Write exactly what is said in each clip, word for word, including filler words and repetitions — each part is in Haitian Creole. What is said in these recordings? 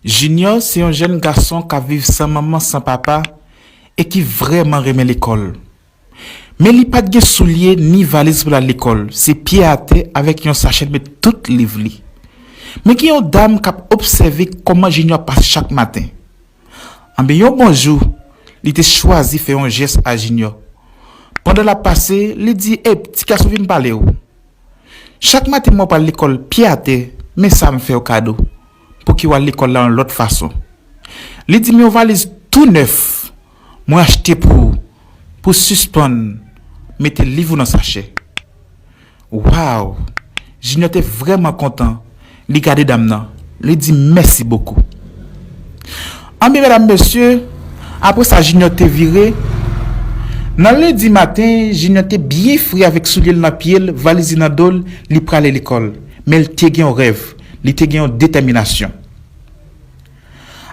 Junior se yon jèn gason k ap viv san manman, san papa, e ki vrèman renmen lekòl. Men li pa t gen soulye ni valiz pou l al lekòl, se pye atè avèk yon sachè l met tout liv li. Men gen yon dam k ap obsève kòman Junior ap pase chak maten. Anben, yon bon jou, li te chwazi fè yon jès a Junior. Pandan l ap pase, li di, "Ep, ti gason, vin pale w. Chak maten mwen pral lekòl pye atè, men sa m fè w kado, pou ki w al lekòl la yon lòt fason." Li di, "Men yon valiz tou nèf mwen achte pou ou, pou sispann mete liv ou nan sachè." Waw! Junior te vrèman kontan. Li gade dam nan. Li di, "Mèsi bokou." Anben, medam, mesye, apre sa, Junior te vire. Nan lendi maten, Junior te byen fre avèk soulye l nan pye l, valiz li nan do l, li prale lekòl. Men l te gen yon rèv, li te gen yon detèminasyon.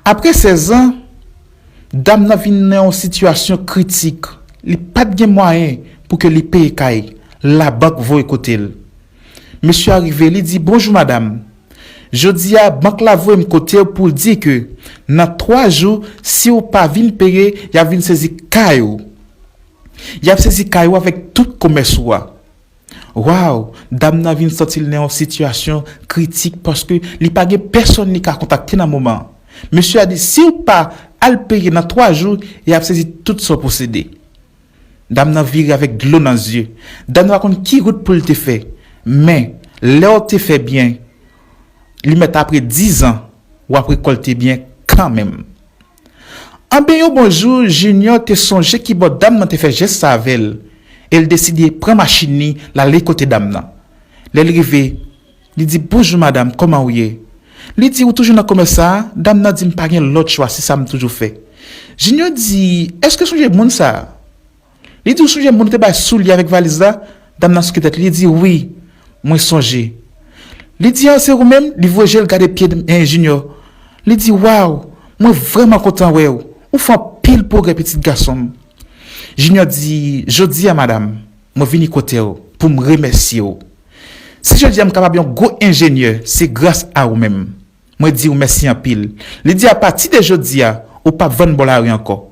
Apre sèz an, dam nan vin nan yon sitiyasyon kritik. Li pa t gen mwayen pou ke li peye kay. Labank voye kote l. Mesye a rive, li di, "Bonjou, madam. Jodi a, bank la voye m kote w pou l di ke nan twa jou, si w pa vin peye, y ap vin sezi kay ou. Y ap sezi kay ou avèk tout komès ou a." Waw, dam nan vin santi l nan yon sitiyasyon kritik paske li pa gen pèsonn li ka kontakte nan moman an. Mesye a di, "Si w pa al peye nan twa jou, y ap sezi tout sa w posede." Dam nan vire avèk dlo nan zye. Dam nan pa konn ki wout pou l te fè. Men, lè w te fè byen, li mèt apre diz an, w ap rekòlte byen kanmenm. Anben, yon bon jou, Junior te sonje kibò dam nan te fè jès sa avè l, e l deside pran machin li, l ale kote dam nan. Lè l rive, li di, "Bonjou, madam, kòman w ye?" Li di, "Ou toujou nan komès sa a?" Dam nan di, "M pa gen lòt chwa, se sa m toujou fè." Junior di, "Èske w sonje moun sa a?" Li di, "Ou sonje moun ou te bay soulye avèk valiz la?" Dam nan souke tèt li, li di, "Wi, mwen sonje." Li di, "An, se ou menm?" Li voye je l gade pye, eh, Junior. Li di, "Waw, mwen vrèman kontan wè w. Ou fè anpil pwogrè, pitit gason m." Junior di, "Jodi a, madam, mwen vini kote w pou m remèsye w. Si jodi a m kapab yon gwo enjenyè, se gras a ou menm. Mwen di w mèsi anpil." Li di, "Apati de jodi a, ou p ap vann bò lari ankò."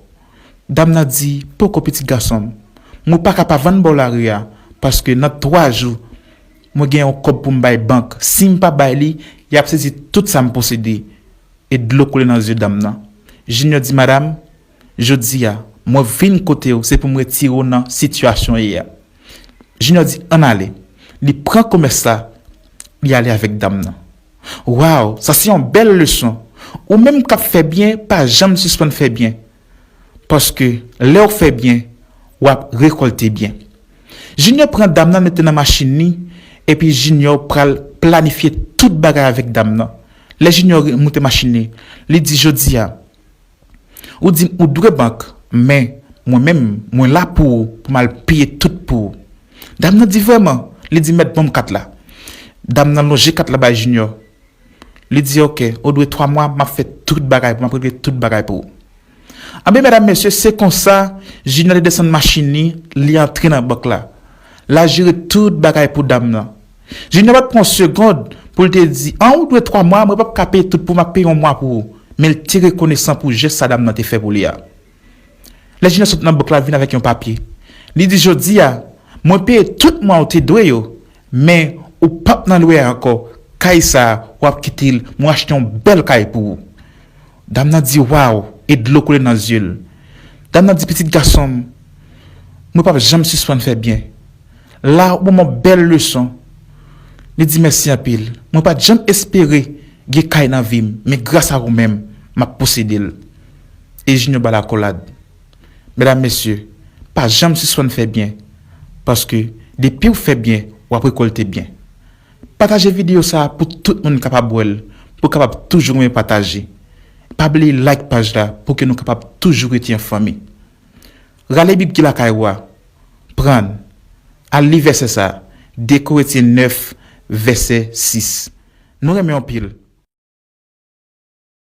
Dam nan di, "Poko, pitit gason m. Mwen pa ka pa vann bò lari a, paske nan twa jou, mwen gen yon kòb pou m bay bank. Si m pa bay li, y ap sezi tout sa m posede." E dlo koule nan zye dam nan. Junior di, "Madam, jodi a, mwen vin kote w, se pou m retire w nan sitiyasyon w ye a." Junior di, "Ann ale." Li pran komès la, li ale avèk dam nan. Waw, sa se yon bèl leson. Ou menm k ap fè byen, pa janm sispann fè byen. Paske lè w fè byen, w ap rekòlte byen. Junior pran dam nan, mete nan machin li, epi Junior pral planifye tout bagay avèk dam nan. Lè Junior moute machin li, li di, "Jodi a, ou di m ou dwe bank, men mwen menm, mwen la pou ou, pou m al peye tout pou ou." Dam nan di, "Vrèman?" Li di, "Mèt, ban m kat la." Dam nan lonje kat la bay Junior. Li di, "Oke, ou dwe twa mwa, m ap fè tout bagay pou, m ap regle tout bagay pou ou." Anben, medam, mesye, se konsa, Junior te desann machin li, li antre nan bank la. L al jere tout bagay pou dam nan. Junior pa t pran yon segonn pou l te di, "An, ou dwe twa mwa, mwen p ap ka peye tout pou w, m ap peye yon mwa pou ou." Men l te rekonesan pou jès sa dam nan te fè pou li a. Lè Junior sot nan bank la, l vin avèk yon papye. Li di, "Jodi a, mwen peye tout mwa ou te dwe yo, men ou p ap nan lwe a ankò. Kay sa a, w ap kite l, mwen achte yon bèl kay pou ou." Dam nan di, "Waw," e dlo koule nan zye l. Dam nan di, "Pitit gason m, mwen p ap janm sispann fè byen. La, ou ban m yon bèl leson." Li di, "Mèsi anpil. Mwen pa t janm espere gen kay nan vi m, men gras a ou menm, m ap posede l." E Junior ba l akolad. Medam, mesye, pa janm sispann fè byen, paske depi w fè byen, w ap rekòlte byen. Pataje videyo sa a pou tout moun kapab wè l, pou kapab toujou renmen pataje. Pa bliye like paj la pou ke nou kapab toujou rete an fanmi. Rale Bib ki lakay ou a, pran l, al li vèsè sa a, de Korentyen nèf, vèsè sis. Nou renmen w anpil.